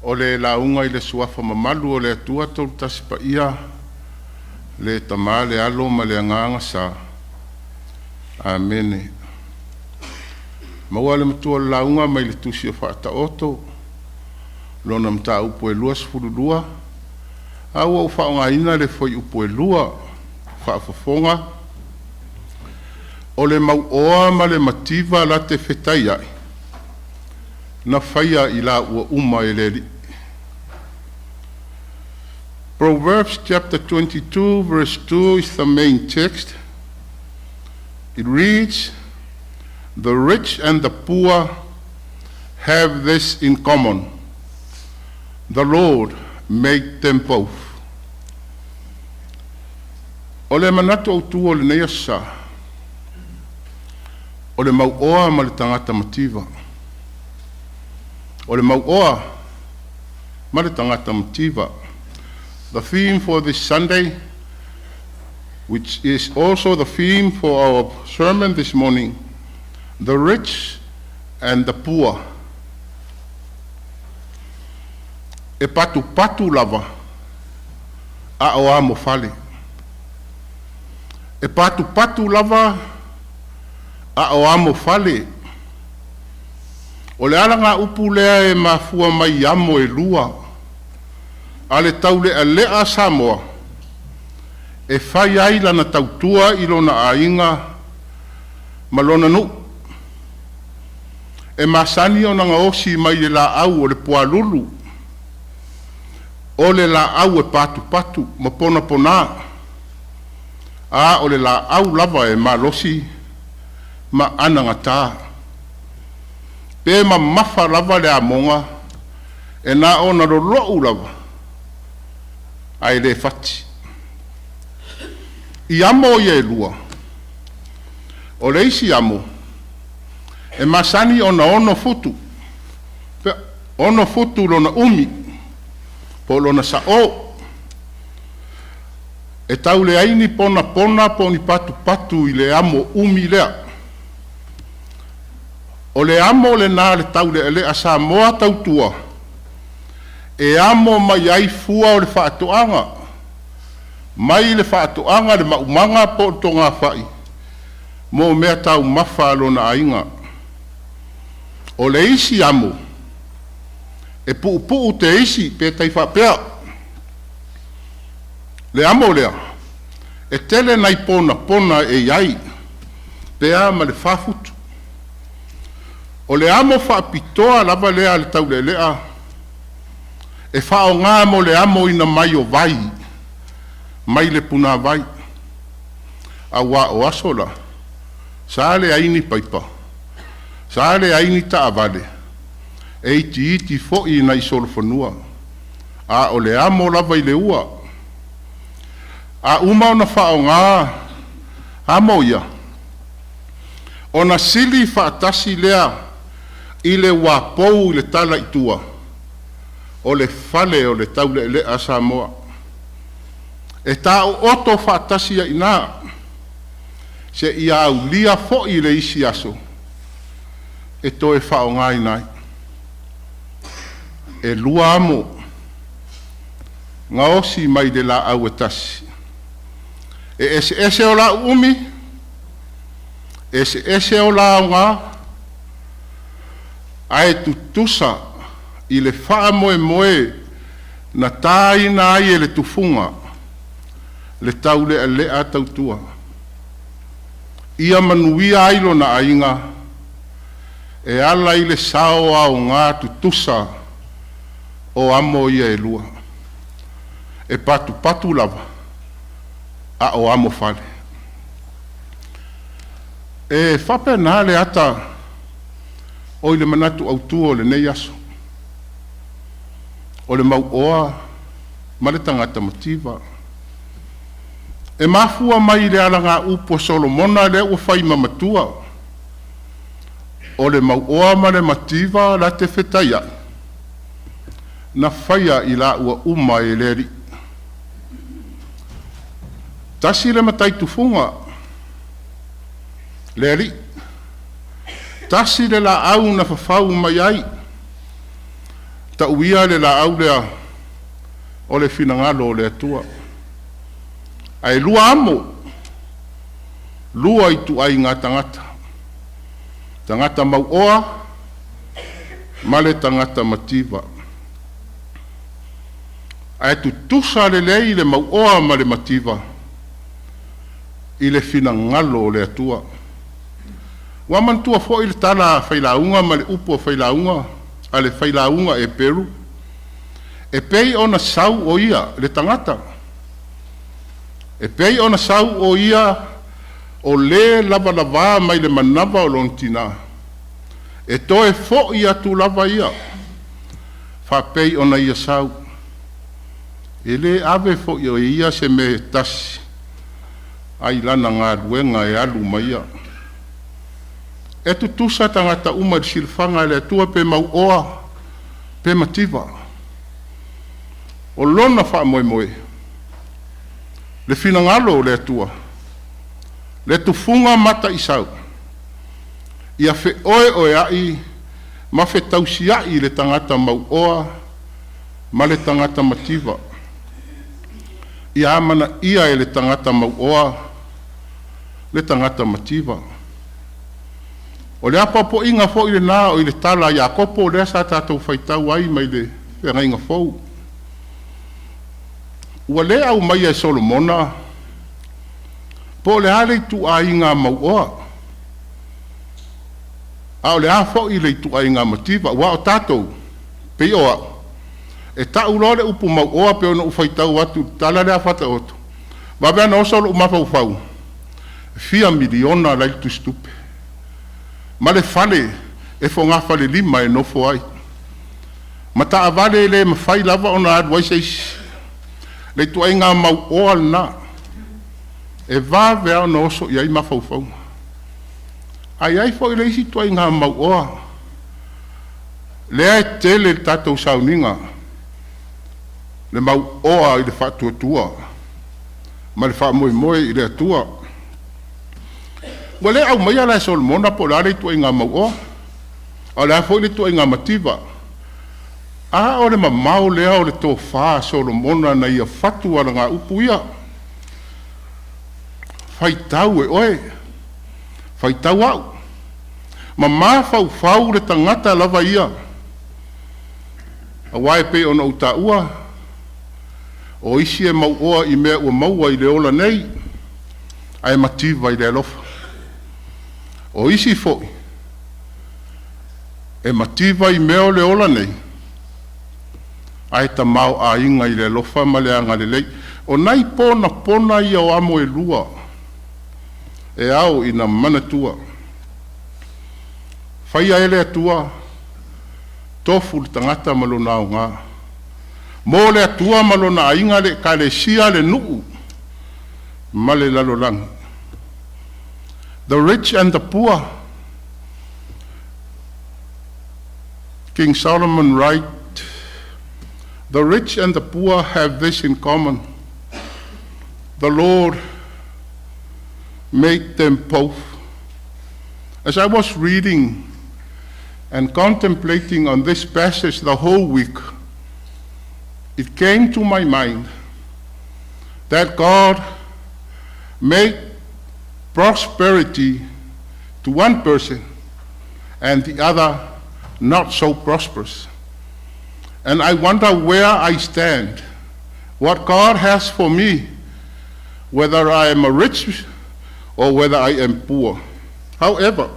O le lauga i le Suafa mamalu o le Atua Tolutasi Paia, le Tama, le Alo ma le Agaga Sa. Amene. Maua le matua o le lauga mai le tusi o Faataoto, lona mataupu e 22, a ua ou faaaogaina le fuaiupu e 2, faafofoga, o le mauoa ma le mativa la te fetaiai, na faia i laua uma e le Alii. Proverbs chapter 22 verse 2 is the main text. It reads, "The rich and the poor have this in common. The Lord made them both." O le manatu autu o lenei aso sa, o le mauoa ma le tagata mativa. O le mauoa ma le tagata mativa. The theme for this Sunday, which is also the theme for our sermon this morning, the rich and the poor. E patupatu lava a o amo fale. E patupatu lava a o amo fale. O le alagaupu lea e mafua mai amo e lua a le taulealea Samoa e fai ai lana tautua i lona aiga ma lona nuu. E masani ona gaosi mai le laau o le pualulu, o le laau e patupatu ma ponapona, a o le laau lava e malosi ma anagata. Pe mamafa lava le amoga, e na ona lolou lava, ae le fati. I amo ia e lua, o le isi amo, e masani ona 6 futu, 6 futu lona umi, po o lona sa'o, e tau leai ni ponapona po o ni patupatu i le amo umi lea. O le amo lena le taulealea Samoa tautua, e amo mai ai fua o le faatoaga, mai le faatoaga le maumaga po o le togafai, mo mea taumafa a lona aiga. O le isi amo, e puupuu te isi pe tai faapea. Le amo lea, e tele nai ponapona e i ai, pe a ma le 4 futu. O le amo faapitoa lava lea a le taulealea, e faaaoga mo le amoina mai o vai, mai le punavai. Auā o aso la, sa leai ni paipa, sa leai ni taavale, e itiiti foi nai solofanua, a o le amo lava i le ua. A uma ona faaaoga amo ia, ona sili faatasi lea i le uapou i le tala i tua, o le fale o le taulealea Samoa. E taooto faatasi ai i ina, seia aulia foi le isi aso e toe faaaogaina ai. E lua amo, gaosi mai le laau e tasi. E eseese o la umi, eseese o la aoga, ae tutusa i le faamoemoe na tāina ai e le tufuga le taulealea tautua. Ia manuia ai lona aiga e ala i le sao aoga tutusa o amo ia e lua. E patupatu lava a o amo fale. E faapena le ata o i le manatu autu o lenei aso. O le mauoa ma le tagata mativa. E mafua mai i le alagaupu a Solomona lea ua fai ma matua. O le mauoa ma le mativa la te fetaiai, na faia i laua uma e le Alii. Tasi le matai tufuga, le Alii. Tasi le laau na fafau mai ai. Ta'uia le laau lea o le finagalo o le Atua. Ae lua amo, lua ituaiga tagata, tagata mauoa ma le tagata mativa. Ae tutusa lelei le mauoa ma le mativa i le finagalo o le Atua. Ua manatua foi le tala a failauga ma le upu a failauga a le failauga Eperu, e pei ona sau o ia le tagata, e pei ona sau o ia o lē lavalavā mai le manava o lona tinā, e toe fo'i atu lava ia, faapei ona ia sau. E lē ave foi e ia se mea e tasi ai lana galuega e alu ma ia. E tutusa tagata uma i le silafaga a le Atua pe mauoa pe mativa. O lona faamoemoe, le finagalo o le Atua, le tufuga mataisau, ia feoeoea'i ma fetausia'i le tagata mauoa ma le tagata mativa. Ia amanaia e le tagata mauoa le tagata mativa. O le apoapoaiga foi lena o i le tala a Iakopo lea sa tatou faitau ai mai le Feagaiga Fou. Ua le aumaia e Solomona po o le a le ituaiga mauoa, a o le a foi le ituaiga mativa, aua o tatou, pei o a'u, e ta'u loa le upu mauoa pe ona ou faitau atu i le tala lea a Faataoto, vave ona oso lo'u mafaufau, fia miliona la e i le tusitupe, ma le fale e fogafalelima e nofo ai, ma taavale e le mafai lava ona alu ai se isi. Le ituaiga mauoa lena, e vave lava ona oso i ai mafaufauga. Ae i ai foi le isi ituaiga mauoa, lea e tele le tatou sauniga, le mauoa i le faatuatua ma le faamoemoe i le Atua. Ua le aumaia la e Solomona po o le a le ituaiga mauoa, a o le a foi le ituaiga mativa. A o le mamao lea o le tofa a Solomona na ia fatu alagaupu ia. Faitau e oe, faitau a'u, ma mafaufau le tagata lava ia, auā e pei ona ou taua, o isi e mauoa i mea ua maua i le ola nei, ae mativa i le alofa. O isi foi e mativa i mea o le ola nei, ae tamaoaiga i le alofa ma le agalelei. O nai ponapona ia o amo e lua e ao ina manatua. Faia e le Atua, tofu le tagata ma lona aoga. Mo le Atua ma lona aiga, le ekalesia, le nuu ma le lalolagi. The rich and the poor. King Solomon write, "The rich and the poor have this in common. The Lord made them both." As I was reading and contemplating on this passage the whole week, it came to my mind that God made prosperity to one person and the other not so prosperous. And I wonder where I stand, what God has for me, whether I am a rich or whether I am poor. However,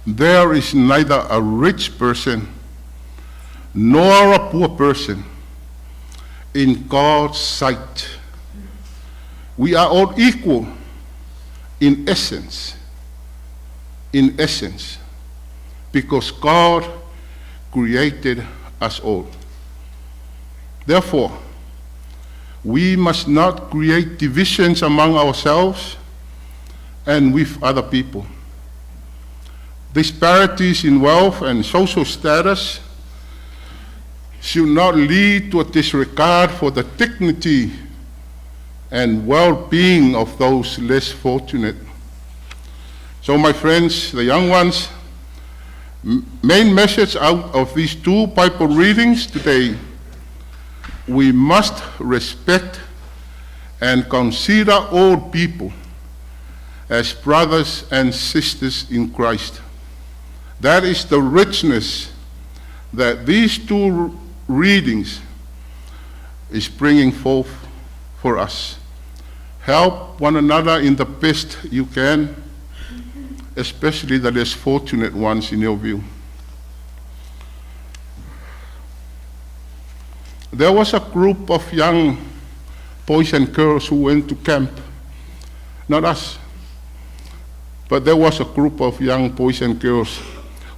there is neither a rich person nor a poor person in God's sight. We are all equal in essence, in essence, because God created us all. Therefore, we must not create divisions among ourselves and with other people. Disparities in wealth and social status should not lead to a disregard for the dignity and well-being of those less fortunate. So, my friends, the young ones, Main message out of these two Bible readings today: we must respect and consider all people as brothers and sisters in Christ. That is the richness that these two readings is bringing forth for us. Help one another in the best you can, especially the less fortunate ones in your view. There was a group of young boys and girls who went to camp. Not us, but there was a group of young boys and girls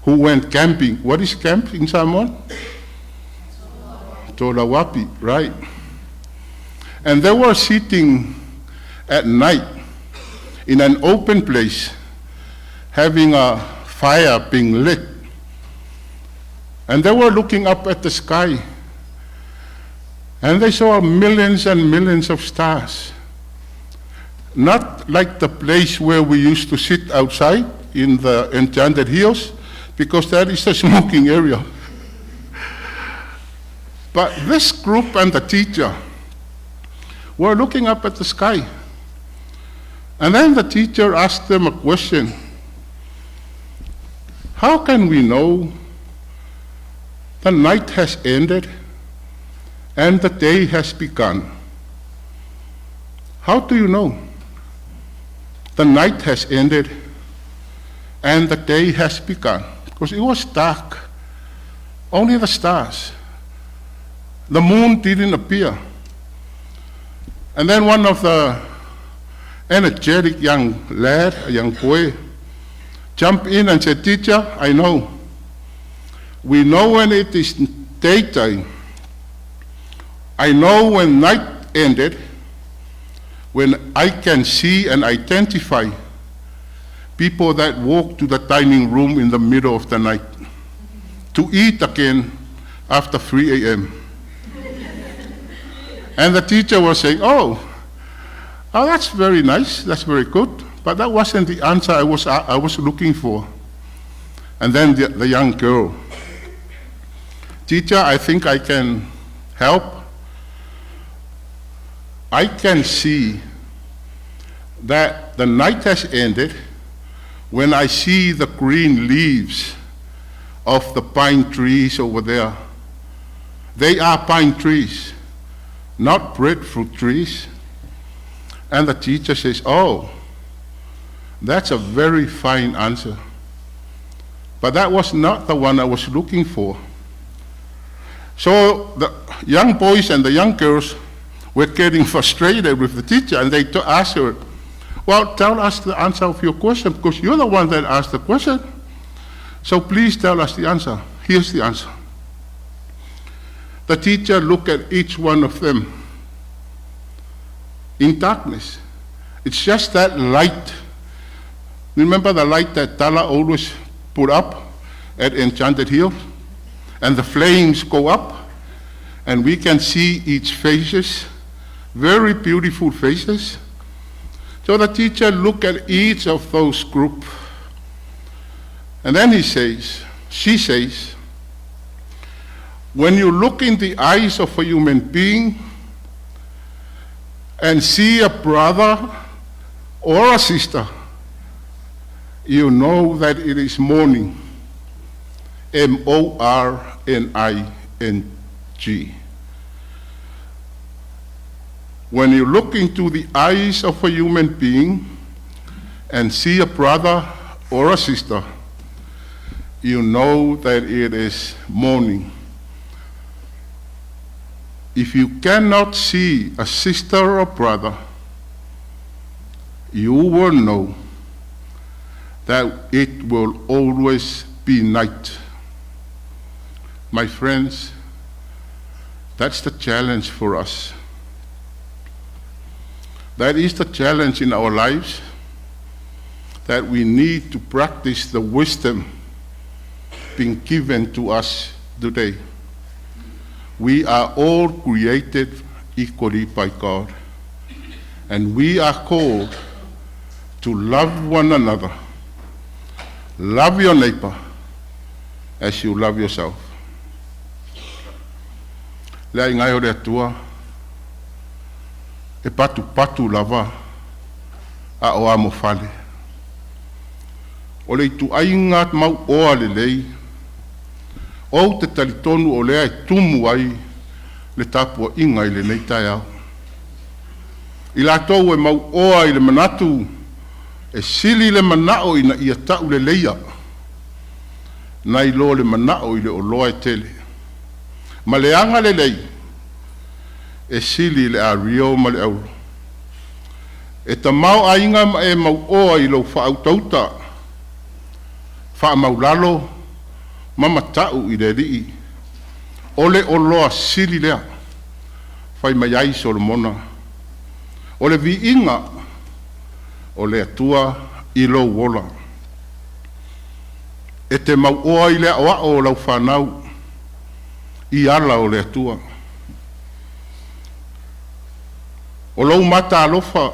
who went camping. What is camp in Samoan? Tolauape, right? And they were sitting at night in an open place, having a fire being lit. And they were looking up at the sky. And they saw millions and millions of stars. Not like the place where we used to sit outside in the Enchanted Hills, because that is the smoking area. But this group and the teacher were looking up at the sky. And then the teacher asked them a question. How can we know the night has ended and the day has begun? How do you know the night has ended and the day has begun? Because it was dark, only the stars. The moon didn't appear. And then one of the energetic young lad, a young boy, jumped in and said, "Teacher, I know. We know when it is daytime. I know when night ended, when I can see and identify people that walk to the dining room in the middle of the night to eat again after 3 a.m. And the teacher was saying, oh, that's very nice, that's very good, but that wasn't the answer I was looking for. And then the young girl, "Teacher, I think I can help. I can see that the night has ended when I see the green leaves of the pine trees over there. They are pine trees, not breadfruit trees." And the teacher says, "Oh, that's a very fine answer. But that was not the one I was looking for." So the young boys and the young girls were getting frustrated with the teacher, and they asked her, "Well, tell us the answer of your question, because you're the one that asked the question. So please tell us the answer." Here's the answer. The teacher looked at each one of them in darkness. It's just that light. Remember the light that Tala always put up at Enchanted Hill? And the flames go up, and we can see each faces, very beautiful faces. So the teacher looked at each of those group, and then she says, when you look in the eyes of a human being and see a brother or a sister, you know that it is morning. M-O-R-N-I-N-G. When you look into the eyes of a human being and see a brother or a sister, you know that it is morning. If you cannot see a sister or brother, you will know that it will always be night. My friends, that's the challenge for us. That is the challenge in our lives, that we need to practice the wisdom being given to us today. We are all created equally by God, and we are called to love one another. Love your neighbor as you love yourself. Le aiga e o le Atua, e patupatu lava a o amo fale. O le ituaiga mauoa lelei, ou te talitonu o lea e tumu ai le tapuaiga i lenei taeao. I latou e mauoa i le manatu e sili le manao ina ia tauleleia nai lo le manao i le oloa e tele, ma le agalelei e sili i le ario ma le auro. E tamaoaiga ma e mauoa i lou faautauta faamaualalo ma matau i le Alii, o le oloa sili lea, fai mai ai Solomona, o le viiga o le Atua i lou ola. E te mauoa i le aoao o lau fanau i ala o le Atua. O lou matalofa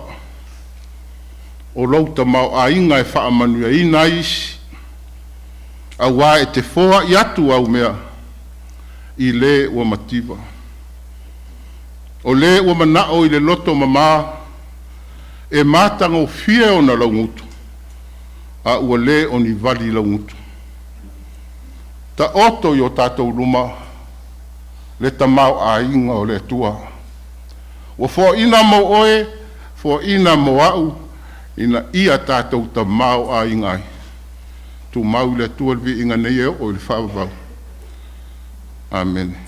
o lou tamaoaiga e faamanuiaina ai isi, aua e te foai atu au mea i le ua mativa. O le ua manao i le loto mama, e matagofie ona laugutu, a ua le o ni vali laugutu. Taoto i o tatou luma le tamaoaiga o le Atua, ua foaina mo oe, foaina mo a'u, ina ia tatou tamaoaiga ai. Tumau i le Atua le viiga nei e oo i le faavavau. Amene.